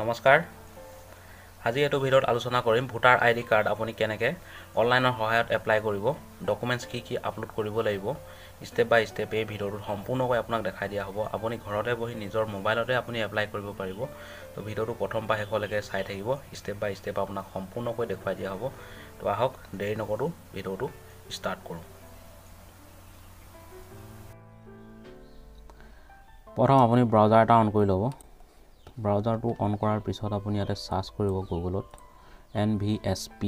নমস্কাৰ। আজি এইটো ভিডিঅ'ত আলোচনা কৰিম ভোটাৰ আইডি কাৰ্ড আপুনি কেনেকৈ অনলাইনৰ সহায়ত এপ্লাই কৰিব, ডকুমেণ্টছ কি কি আপলোড কৰিব লাগিব, ষ্টেপ বাই ষ্টেপ এই ভিডিঅ'টোত সম্পূৰ্ণকৈ আপোনাক দেখাই দিয়া হ'ব। আপুনি ঘৰতে বহি নিজৰ মোবাইলতে আপুনি এপ্লাই কৰিব পাৰিব। তো ভিডিঅ'টো প্ৰথম পৰা শেষলৈকে চাই থাকিব, ষ্টেপ বাই ষ্টেপ আপোনাক সম্পূৰ্ণকৈ দেখুৱাই দিয়া হ'ব। তো আহক দেৰি নকৰোঁ, ভিডিঅ'টো ষ্টাৰ্ট কৰোঁ। প্ৰথম আপুনি ব্ৰাউজাৰ এটা অন কৰি ল'ব। ব্ৰাউজাৰটো অন কৰাৰ পিছত আপুনি ইয়াতে চাৰ্চ কৰিব গুগলত NVSP,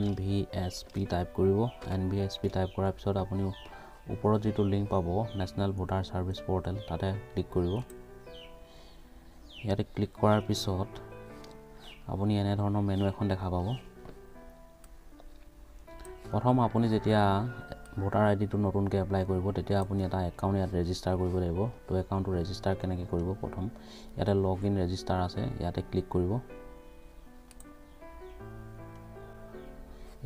NVSP type কৰিব। NVSP type কৰাৰ পিছত আপুনি ওপৰত যিটো লিংক পাব নেশ্যনেল ভোটাৰ ছাৰ্ভিচ পৰ্টেল, তাতে ক্লিক কৰিব। ইয়াতে ক্লিক কৰাৰ পিছত আপুনি এনেধৰণৰ মেনু এখন দেখা পাব। প্ৰথম আপুনি যেতিয়া ভোটাৰ আই ডিটো নতুনকৈ এপ্লাই কৰিব, তেতিয়া আপুনি এটা একাউণ্ট ইয়াত ৰেজিষ্টাৰ কৰিব লাগিব। তো একাউণ্টটো ৰেজিষ্টাৰ কেনেকৈ কৰিব, প্ৰথম ইয়াতে লগ ইন ৰেজিষ্টাৰ আছে, ইয়াতে ক্লিক কৰিব।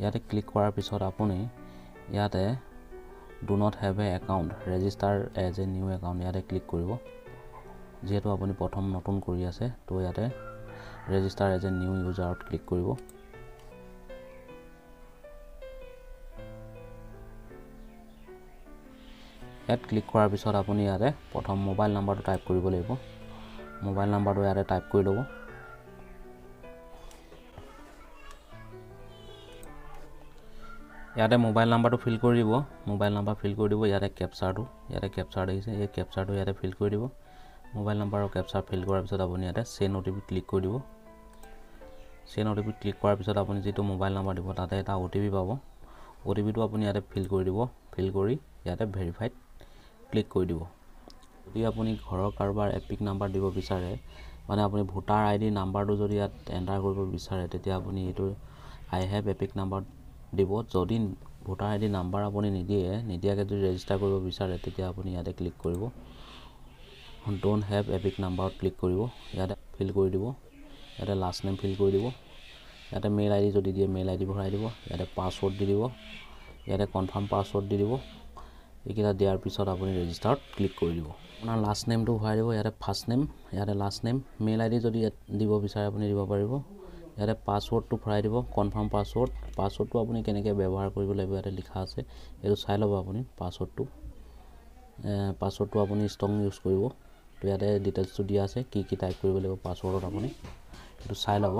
ইয়াতে ক্লিক কৰাৰ পিছত আপুনি ইয়াতে do not have a account, register as a new account ইয়াতে ক্লিক কৰিব। যিহেতু আপুনি প্ৰথম নতুন কৰি আছে, তো ইয়াতে ৰেজিষ্টাৰ এজ এ নিউ ইউজাৰত ক্লিক কৰিব। ইয়াত ক্লিক কৰাৰ পিছত আপুনি ইয়াতে প্ৰথম মোবাইল নাম্বাৰটো টাইপ কৰিব লাগিব। মোবাইল নাম্বাৰটো ইয়াতে টাইপ কৰি ল'ব। ইয়াতে মোবাইল নাম্বাৰটো ফিল কৰি দিব। মোবাইল নাম্বাৰ ফিল কৰি দিব। ইয়াতে কেপচাৰটো, ইয়াতে কেপচাৰ দেখিছে, এই কেপচাৰটো ইয়াতে ফিল কৰি দিব। মোবাইল নাম্বাৰৰ কেপচাৰ ফিল কৰাৰ পিছত আপুনি ইয়াতে send O T P click কৰি দিব। Send O T P click কৰাৰ পিছত আপুনি যিটো মোবাইল নাম্বাৰ দিব তাতে এটা অ' টি পি পাব। অ' টি পিটো আপুনি ইয়াতে ফিল কৰি দিব। ফিল কৰি ইয়াতে ভেৰিফাইড ক্লিক কৰি দিব। যদি আপুনি ঘৰৰ কাৰোবাৰ এপিক নাম্বাৰ দিব বিচাৰে, মানে আপুনি ভোটাৰ আই ডি নাম্বাৰটো যদি ইয়াত এণ্টাৰ কৰিব বিচাৰে, তেতিয়া আপুনি এইটো আই have epic number দিব। যদি ভোটাৰ আই ডি নাম্বাৰ আপুনি নিদিয়ে, নিদিয়াকৈ যদি ৰেজিষ্টাৰ কৰিব বিচাৰে, তেতিয়া আপুনি ইয়াতে ক্লিক কৰিব। Don't have epic নাম্বাৰত ক্লিক কৰিব। ইয়াতে ফিল কৰি দিব। ইয়াতে লাষ্ট নেম ফিল কৰি দিব। ইয়াতে মেইল আই ডি যদি দিয়ে মেইল আই ডি ভৰাই দিব। ইয়াতে পাছৱৰ্ড দি দিব। ইয়াতে কনফাৰ্ম পাছৱৰ্ড দি দিব। এইকেইটা দিয়াৰ পিছত আপুনি ৰেজিষ্টাৰত ক্লিক কৰি দিব। আপোনাৰ লাষ্ট নেমটো ভৰাই দিব। ইয়াতে ফাৰ্ষ্ট নেম, ইয়াতে last name, mail I D যদি ইয়াত দিব বিচাৰে আপুনি দিব পাৰিব। ইয়াতে পাছৱৰ্ডটো ভৰাই দিব, কনফাৰ্ম পাছৱৰ্ড। পাছৱৰ্ডটো আপুনি কেনেকৈ ব্যৱহাৰ কৰিব লাগিব ইয়াতে লিখা আছে, এইটো চাই ল'ব আপুনি। পাছৱৰ্ডটো আপুনি ষ্ট্ৰং ইউজ কৰিব। তো ইয়াতে ডিটেইলছটো দিয়া আছে, কি কি টাইপ কৰিব লাগিব পাছৱৰ্ডত, আপুনি এইটো চাই ল'ব।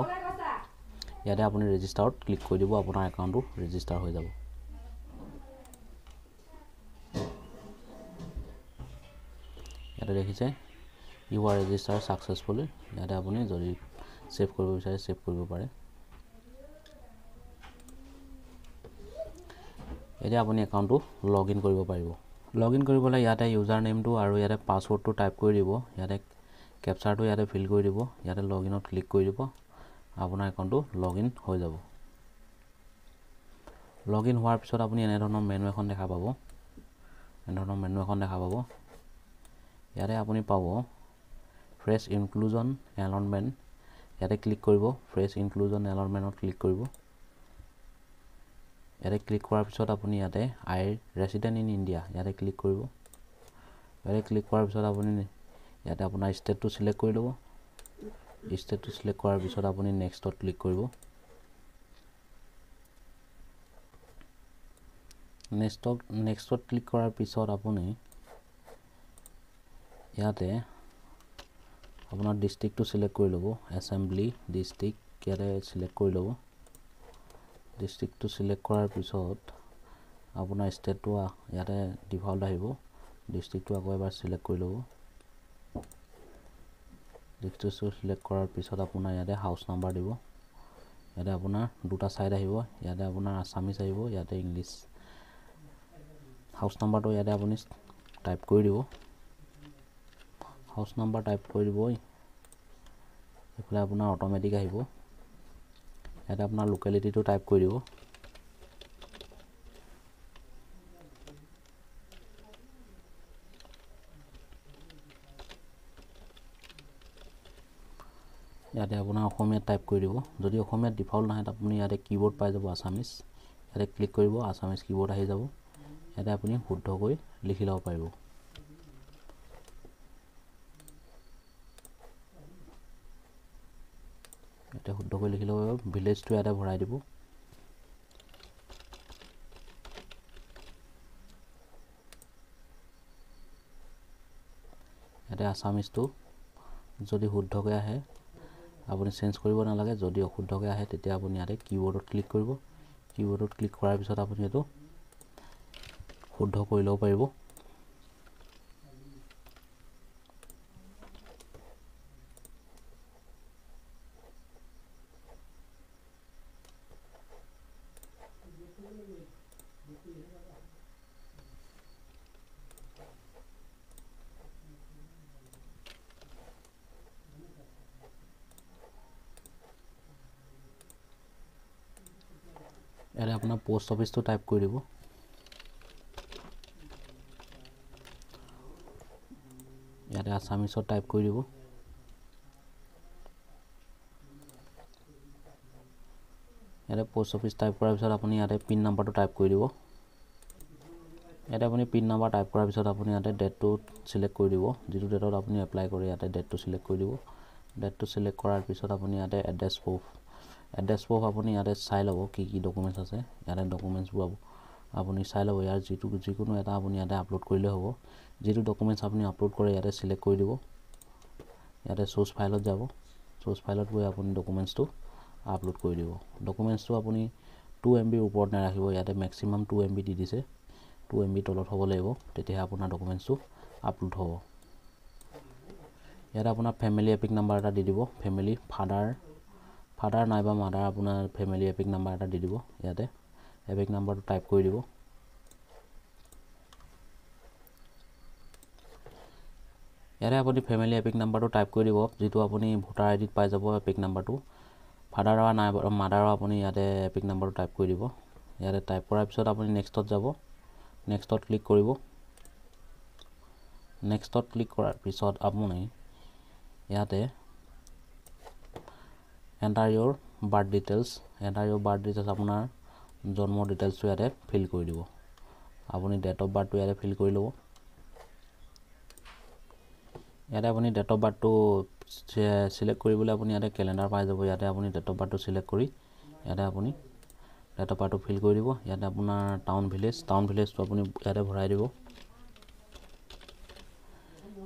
ইয়াতে আপুনি ৰেজিষ্টাৰত ক্লিক কৰি দিব, আপোনাৰ একাউণ্টটো ৰেজিষ্টাৰ হৈ যাব। ইয়াতে দেখিছে ইউ আৰ ৰেজিষ্টাৰ ছাকচেছফুলি। ইয়াতে আপুনি যদি ছেভ কৰিব বিচাৰে ছেভ কৰিব পাৰে। এতিয়া আপুনি একাউণ্টটো লগ ইন কৰিব পাৰিব। লগ ইন কৰিবলৈ ইয়াতে ইউজাৰ নেমটো আৰু ইয়াতে পাছৱৰ্ডটো টাইপ কৰি দিব। ইয়াতে কেপচাৰটো ইয়াতে ফিল কৰি দিব। ইয়াতে লগ ইনত ক্লিক কৰি দিব। আপোনাৰ একাউণ্টটো লগ ইন হৈ যাব। লগ ইন হোৱাৰ পিছত আপুনি এনেধৰণৰ মেনু এখন দেখা পাব। এনেধৰণৰ মেনু এখন দেখা পাব। ইয়াতে আপুনি পাব ফ্ৰেছ ইনক্লুজন এনৰলমেণ্ট, ইয়াতে ক্লিক কৰিব। ফ্ৰেছ ইনক্লুজন এনৰলমেণ্টত ক্লিক কৰিব। ইয়াতে ক্লিক কৰাৰ পিছত আপুনি ইয়াতে আই ৰেচিডেণ্ট ইন ইণ্ডিয়া ইয়াতে ক্লিক কৰিব। ইয়াতে ক্লিক কৰাৰ পিছত আপুনি ইয়াতে আপোনাৰ ষ্টেটটো চিলেক্ট কৰি ল'ব। ষ্টেটটো চিলেক্ট কৰাৰ পিছত আপুনি নেক্সটত ক্লিক কৰিব। নেক্সটত ক্লিক কৰাৰ পিছত আপুনি ইয়াতে আপোনাৰ ডিষ্ট্ৰিক্টটো চিলেক্ট কৰি ল'ব। এছেম্বলি ডিষ্ট্ৰিক্ট ইয়াতে চিলেক্ট কৰি ল'ব। ডিষ্ট্ৰিক্টটো চিলেক্ট কৰাৰ পিছত আপোনাৰ ষ্টেটটো ইয়াতে ডিফল্ট আহিব। ডিষ্ট্ৰিক্টটো আকৌ এবাৰ চিলেক্ট কৰি ল'ব। ডিষ্ট্ৰিক্টটো চিলেক্ট কৰাৰ পিছত আপোনাৰ ইয়াতে হাউচ নাম্বাৰ দিব। ইয়াতে আপোনাৰ দুটা ছাইড আহিব। ইয়াতে আপোনাৰ আছামিছ আহিব, ইয়াতে ইংলিছ। হাউচ নাম্বাৰটো ইয়াতে আপুনি টাইপ কৰি দিব। হাউচ নাম্বাৰ টাইপ কৰি দিব। এইফালে আপোনাৰ অট'মেটিক আহিব। ইয়াতে আপোনাৰ লোকেলিটিটো টাইপ কৰি দিব। ইয়াতে আপোনাৰ অসমীয়াত টাইপ কৰি দিব। যদি অসমীয়াত ডিফল্ট নাহে, আপুনি ইয়াতে কীবৰ্ড পাই যাব আছামিছ। ইয়াতে ক্লিক কৰিব, আছামিছ কীবৰ্ড আহি যাব। ইয়াতে আপুনি শুদ্ধকৈ লিখি ল'ব পাৰিব। ইয়াতে শুদ্ধকৈ লিখি ল'ব। ভিলেজটো ইয়াতে ভৰাই দিব। ইয়াতে আছামিজটো যদি শুদ্ধকৈ আহে আপুনি চেঞ্জ কৰিব নালাগে, যদি অশুদ্ধকৈ আহে তেতিয়া আপুনি ইয়াতে কীবৰ্ডত ক্লিক কৰিব। কীবৰ্ডত ক্লিক কৰাৰ পিছত আপুনি এইটো শুদ্ধ কৰি ল'ব পাৰিব। ইয়াতে আপোনাৰ পোষ্ট অফিচটো টাইপ কৰি দিব। ইয়াতে আছামিছত টাইপ কৰি দিব। ইয়াতে পোষ্ট অফিচ টাইপ কৰাৰ পিছত আপুনি ইয়াতে পিন নাম্বাৰটো টাইপ কৰি দিব। ইয়াতে আপুনি পিন নাম্বাৰ টাইপ কৰাৰ পিছত আপুনি ইয়াতে ডেটটো চিলেক্ট কৰি দিব। যিটো ডেটত আপুনি এপ্লাই কৰে ইয়াতে ডেটটো চিলেক্ট কৰি দিব। ডেটটো চিলেক্ট কৰাৰ পিছত আপুনি ইয়াতে এড্ৰেছ প্ৰুফ, এড্ৰেছ প্ৰুফ আপুনি ইয়াতে চাই ল'ব কি কি ডকুমেণ্টছ আছে। ইয়াতে ডকুমেণ্টছবোৰ আপুনি চাই ল'ব। ইয়াৰ যিকোনো এটা আপুনি ইয়াতে আপলোড কৰিলে হ'ব। যিটো ডকুমেণ্টছ আপুনি আপলোড কৰে ইয়াতে চিলেক্ট কৰি দিব। ইয়াতে চ'ৰ্চ ফাইলত যাব। চ'ৰ্চ ফাইলত গৈ আপুনি ডকুমেণ্টছটো আপলোড কৰি দিব। ডকুমেণ্টছটো আপুনি 2 MB ৰ ওপৰত নাৰাখিব। ইয়াতে মেক্সিমাম 2 MB দি দিছে। 2 MB তলত হ'ব লাগিব, তেতিয়াহে আপোনাৰ ডকুমেণ্টছটো আপলোড হ'ব। ইয়াতে আপোনাৰ ফেমিলি এপিক নাম্বাৰ এটা দি দিব। ফেমিলি ফাদাৰ নাইবা মাদাৰ আপোনাৰ ফেমিলি এপিক নাম্বাৰ এটা দি দিব। ইয়াতে এপিক নাম্বাৰটো টাইপ কৰি দিব। ইয়াতে আপুনি ফেমিলি এপিক নাম্বাৰটো টাইপ কৰি দিব, যিটো আপুনি ভোটাৰ আই ডিত পাই যাব এপিক নাম্বাৰটো। ফাদাৰৰ নাইবা মাদাৰৰ আপুনি ইয়াতে এপিক নাম্বাৰটো টাইপ কৰি দিব। ইয়াতে টাইপ কৰাৰ পিছত আপুনি নেক্সটত যাব। নেক্সটত ক্লিক কৰিব। নেক্সটত ক্লিক কৰাৰ পিছত আপুনি ইয়াতে enter your birth details, enter your birth details আপোনাৰ জন্মৰ ডিটেইলছটো ইয়াতে ফিল কৰি দিব। আপুনি ডেট অফ বাৰ্থটো ইয়াতে ফিল কৰি ল'ব। ইয়াতে আপুনি ডেট অফ বাৰ্থটো চিলেক্ট কৰিবলৈ আপুনি ইয়াতে কেলেণ্ডাৰ পাই যাব। ইয়াতে আপুনি ডেট অফ বাৰ্থটো চিলেক্ট কৰি ইয়াতে আপুনি ডেট অফ বাৰ্থটো ফিল কৰি দিব। ইয়াতে আপোনাৰ টাউন ভিলেজ, টাউন ভিলেজটো আপুনি ইয়াতে ভৰাই দিব।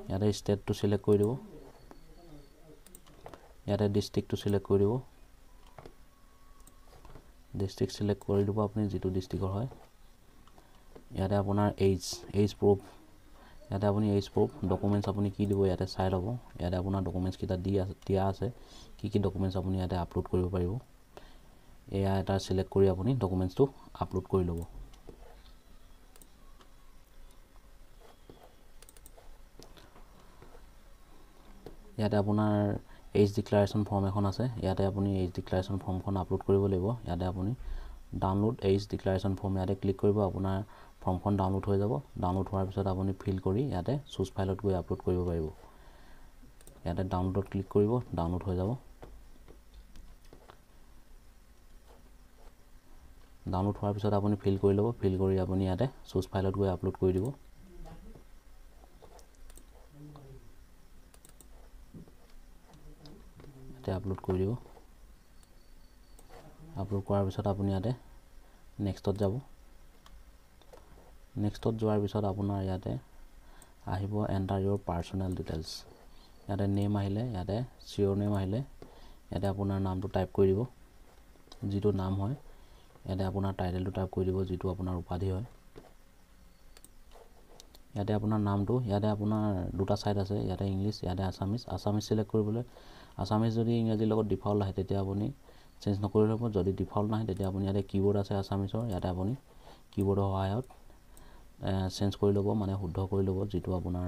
ইয়াতে ষ্টেটটো চিলেক্ট কৰি দিব। ইয়াতে ডিষ্ট্ৰিক্টটো চিলেক্ট কৰি দিব। ডিষ্ট্ৰিক্ট চিলেক্ট কৰি দিব আপুনি যিটো ডিষ্ট্ৰিক্টৰ হয়। ইয়াতে আপোনাৰ এইজ প্ৰুফ, ইয়াতে আপুনি এইজ প্ৰুফ ডকুমেণ্টছ আপুনি কি দিব ইয়াতে চাই ল'ব। ইয়াতে আপোনাৰ ডকুমেণ্টছকেইটা দিয়া আছে, কি কি ডকুমেণ্টছ আপুনি ইয়াতে আপলোড কৰিব পাৰিব। এয়া এটা চিলেক্ট কৰি আপুনি ডকুমেণ্টছটো আপলোড কৰি ল'ব। ইয়াতে আপোনাৰ এইজ ডিক্লাৰেশ্যন ফৰ্ম এখন আছে। ইয়াতে আপুনি এইজ ডিক্লাৰেশ্যন ফৰ্মখন আপলোড কৰিব লাগিব। ইয়াতে আপুনি ডাউনলোড এইজ ডিক্লাৰেশ্যন ফৰ্ম ইয়াতে ক্লিক কৰিব। আপোনাৰ ফৰ্মখন ডাউনলোড হৈ যাব। ডাউনলোড হোৱাৰ পিছত আপুনি ফিল কৰি ইয়াতে চ'ৰ্চ ফাইলত গৈ আপলোড কৰিব পাৰিব। ইয়াতে ডাউনলোডত ক্লিক কৰিব, ডাউনলোড হৈ যাব। ডাউনলোড হোৱাৰ পিছত আপুনি ফিল কৰি ল'ব। ফিল কৰি আপুনি ইয়াতে চ'ৰ্চ ফাইলত গৈ আপলোড কৰি দিব। ইয়াতে আপলোড কৰি দিব। আপলোড কৰাৰ পিছত আপুনি ইয়াতে নেক্সটত যাব। নেক্সটত যোৱাৰ পিছত আপোনাৰ ইয়াতে আহিব এণ্টাৰ your personal details. ইয়াতে নেম আহিলে, ইয়াতে চিঅ'ৰ নেম আহিলে ইয়াতে আপোনাৰ নামটো টাইপ কৰি দিব, যিটো নাম হয়। ইয়াতে আপোনাৰ টাইটেলটো টাইপ কৰি দিব, যিটো আপোনাৰ উপাধি হয়। ইয়াতে আপোনাৰ নামটো, ইয়াতে আপোনাৰ দুটা ছাইড আছে, ইয়াতে ইংলিছ, ইয়াতে আছামিজ। আছামিজ চিলেক্ট কৰিবলৈ, আছামিজ যদি ইংৰাজীৰ লগত ডিফল্ট আহে তেতিয়া আপুনি চেঞ্জ নকৰিলে হ'ব। যদি ডিফল্ট নাহে তেতিয়া আপুনি ইয়াতে কীবৰ্ড আছে আছামিছৰ, ইয়াতে আপুনি কীবৰ্ডৰ সহায়ত চেঞ্জ কৰি ল'ব, মানে শুদ্ধ কৰি ল'ব যিটো আপোনাৰ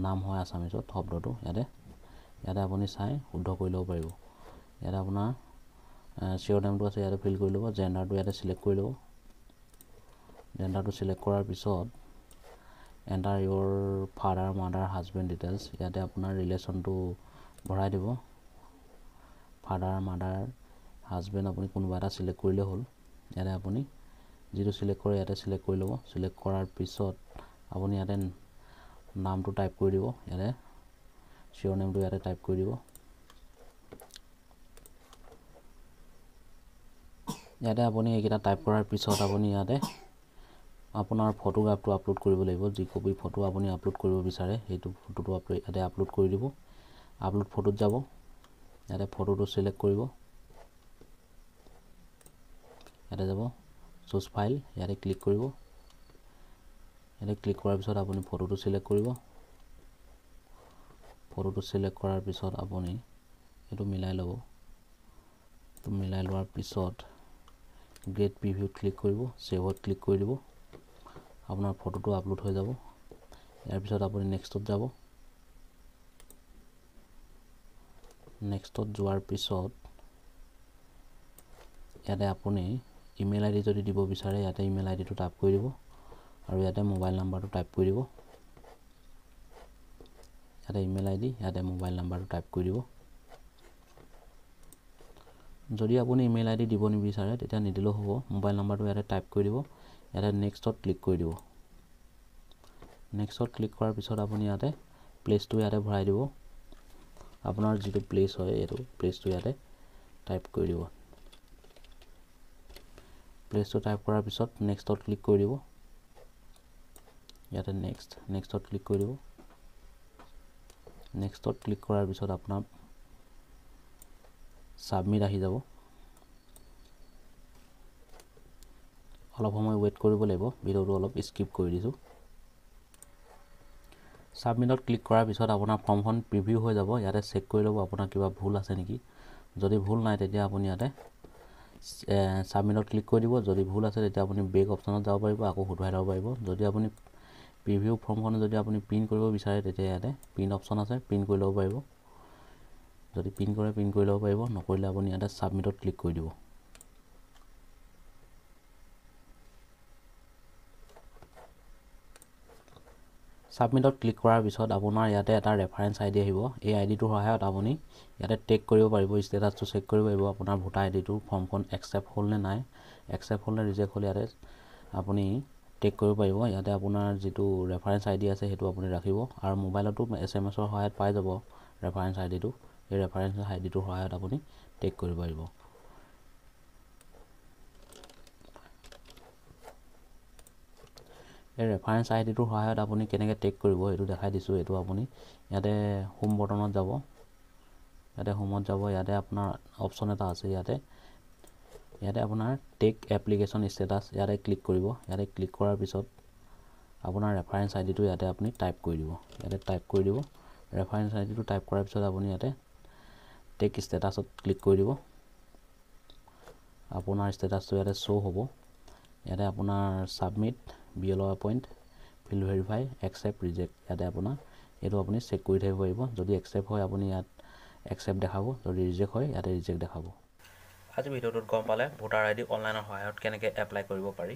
নাম হয় আছামিছত শব্দটো। ইয়াতে আপুনি চাই শুদ্ধ কৰি ল'ব পাৰিব। ইয়াতে আপোনাৰ চিঅ'ৰ নেমটো আছে, ইয়াতে ফিল কৰি ল'ব। জেণ্ডাৰটো ইয়াতে চিলেক্ট কৰি ল'ব। জেণ্ডাৰটো চিলেক্ট কৰাৰ পিছত enter your father mother husband details, ইয়াতে আপোনাৰ ৰিলেশ্যনটো ভৰাই দিব। ফাদাৰ মাদাৰ হাজবেণ্ড আপুনি কোনোবা এটা চিলেক্ট কৰিলে হ'ল। ইয়াতে আপুনি যিটো চিলেক্ট কৰে ইয়াতে চিলেক্ট কৰি ল'ব। চিলেক্ট কৰাৰ পিছত আপুনি ইয়াতে নামটো টাইপ কৰি দিব, ইয়াতে চিঅ'ৰ নেমটো ইয়াতে টাইপ কৰি দিব। ইয়াতে আপুনি এইকেইটা টাইপ কৰাৰ পিছত আপুনি ইয়াতে আপোনাৰ ফটোগ্ৰাফটো আপলোড কৰিব লাগিব। যি কপি ফটো আপুনি আপলোড কৰিব বিচাৰে সেইটো ফটোটো ইয়াতে আপলোড কৰি দিব। আপলোড ফটোত যাব, ইয়াতে ফটোটো চিলেক্ট কৰিব, ইয়াতে যাব চুজ ফাইল, ইয়াতে ক্লিক কৰিব। ইয়াতে ক্লিক কৰাৰ পিছত আপুনি ফটোটো চিলেক্ট কৰিব। ফটোটো চিলেক্ট কৰাৰ পিছত আপুনি এইটো মিলাই ল'ব। এইটো মিলাই লোৱাৰ পিছত গ্ৰেড প্ৰিভিউত ক্লিক কৰিব, ছেভত ক্লিক কৰি দিব। আপোনাৰ ফটোটো আপলোড হৈ যাব। ইয়াৰ পিছত আপুনি নেক্সটত যাব। নেক্সটত যোৱাৰ পিছত ইয়াতে আপুনি ইমেইল আই ডি যদি দিব বিচাৰে ইয়াতে ইমেইল আই ডিটো টাইপ কৰি দিব আৰু ইয়াতে মোবাইল নাম্বাৰটো টাইপ কৰি দিব। ইয়াতে ইমেইল আই ডি, ইয়াতে মোবাইল নাম্বাৰটো টাইপ কৰি দিব। যদি আপুনি ইমেইল আই ডি দিব নিবিচাৰে তেতিয়া নিদিলেও হ'ব, মোবাইল নাম্বাৰটো ইয়াতে টাইপ কৰি দিব। ইয়াতে নেক্সটত ক্লিক কৰি দিব। নেক্সটত ক্লিক কৰাৰ পিছত আপুনি ইয়াতে প্লেচটো ইয়াতে ভৰাই দিব। আপোনাৰ যিটো প্লেচ হয় এইটো প্লেচটো ইয়াতে টাইপ কৰি দিব। প্লেচটো টাইপ কৰাৰ পিছত নেক্সটত ক্লিক কৰি দিব। ইয়াতে নেক্সটত ক্লিক কৰি দিব। নেক্সটত ক্লিক কৰাৰ পিছত আপোনাৰ ছাবমিট আহি যাব। অলপ সময় ৱেইট কৰিব লাগিব, ভিডিঅ'টো অলপ স্কিপ কৰি দিছোঁ। ছাবমিটত ক্লিক কৰাৰ পিছত আপোনাৰ ফৰ্মখন প্ৰিভিউ হৈ যাব। ইয়াতে চেক কৰি ল'ব আপোনাৰ কিবা ভুল আছে নেকি। যদি ভুল নাই তেতিয়া আপুনি ইয়াতে ছাবমিটত ক্লিক কৰি দিব। যদি ভুল আছে তেতিয়া আপুনি বেক অপশ্যনত যাব পাৰিব, আকৌ শুধৰাই ল'ব পাৰিব। যদি আপুনি প্ৰিভিউ ফৰ্মখন যদি আপুনি প্ৰিণ্ট কৰিব বিচাৰে তেতিয়া ইয়াতে প্ৰিণ্ট অপশ্যন আছে, প্ৰিণ্ট কৰি ল'ব পাৰিব। যদি প্ৰিণ্ট কৰে প্ৰিণ্ট কৰি ল'ব পাৰিব, নকৰিলে আপুনি ইয়াতে ছাবমিটত ক্লিক কৰি দিব। ছাবমিটত ক্লিক কৰাৰ পিছত আপোনাৰ ইয়াতে এটা ৰেফাৰেঞ্চ আই ডি আহিব। এই আই ডিটোৰ সহায়ত আপুনি ইয়াতে টেগ কৰিব পাৰিব, ষ্টেটাছটো চেক কৰিব পাৰিব। আপোনাৰ ভোটাৰ আই ডিটোৰ ফৰ্মখন একচেপ্ট হ'ল নে নাই, একচেপ্ট হ'ল নে ৰিজেক্ট হ'ল ইয়াতে আপুনি টেগ কৰিব পাৰিব। ইয়াতে আপোনাৰ যিটো ৰেফাৰেঞ্চ আই ডি আছে সেইটো আপুনি ৰাখিব আৰু মোবাইলতো এছ এম এছৰ সহায়ত পাই যাব ৰেফাৰেঞ্চ আই ডিটো। এই ৰেফাৰেঞ্চ আই ডিটোৰ সহায়ত আপুনি টেগ কৰিব পাৰিব। এই ৰেফাৰেঞ্চ আই ডিটোৰ সহায়ত আপুনি কেনেকৈ টেগ কৰিব সেইটো দেখাই দিছোঁ। এইটো আপুনি ইয়াতে হোম বটনত যাব, ইয়াতে হোমত যাব, ইয়াতে আপোনাৰ অপশ্যন এটা আছে, ইয়াতে ইয়াতে আপোনাৰ টেগ এপ্লিকেশ্যন ষ্টেটাছ ইয়াতে ক্লিক কৰিব। ইয়াতে ক্লিক কৰাৰ পিছত আপোনাৰ ৰেফাৰেঞ্চ আই ডিটো ইয়াতে আপুনি টাইপ কৰি দিব। ইয়াতে টাইপ কৰি দিব। ৰেফাৰেঞ্চ আই ডিটো টাইপ কৰাৰ পিছত আপুনি ইয়াতে টেগ ষ্টেটাছত ক্লিক কৰি দিব। আপোনাৰ ষ্টেটাছটো ইয়াতে শ্ব' হ'ব। ইয়াতে আপোনাৰ submit, B L O appoint, field verify, accept, reject, ইয়াতে আপোনাৰ এইটো আপুনি চেক কৰি থাকিব পাৰিব। যদি একচেপ্ট হয় আপুনি ইয়াত একচেপ্ট দেখাব, যদি ৰিজেক্ট হয় ইয়াতে ৰিজেক্ট দেখাব। আজি ভিডিঅ'টোত গম পালে ভোটাৰ আই ডি অনলাইনৰ সহায়ত কেনেকৈ এপ্লাই কৰিব পাৰি।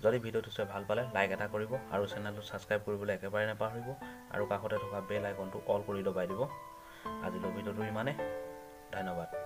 যদি ভিডিঅ'টো চাই ভাল পালে লাইক এটা কৰিব আৰু চেনেলটো ছাবস্ক্ৰাইব কৰিবলৈ একেবাৰে নাপাহৰিব আৰু কাষতে থকা বেল আইকনটো অল কৰি দবাই দিব। আজিলৈ ভিডিঅ'টো ইমানে, ধন্যবাদ।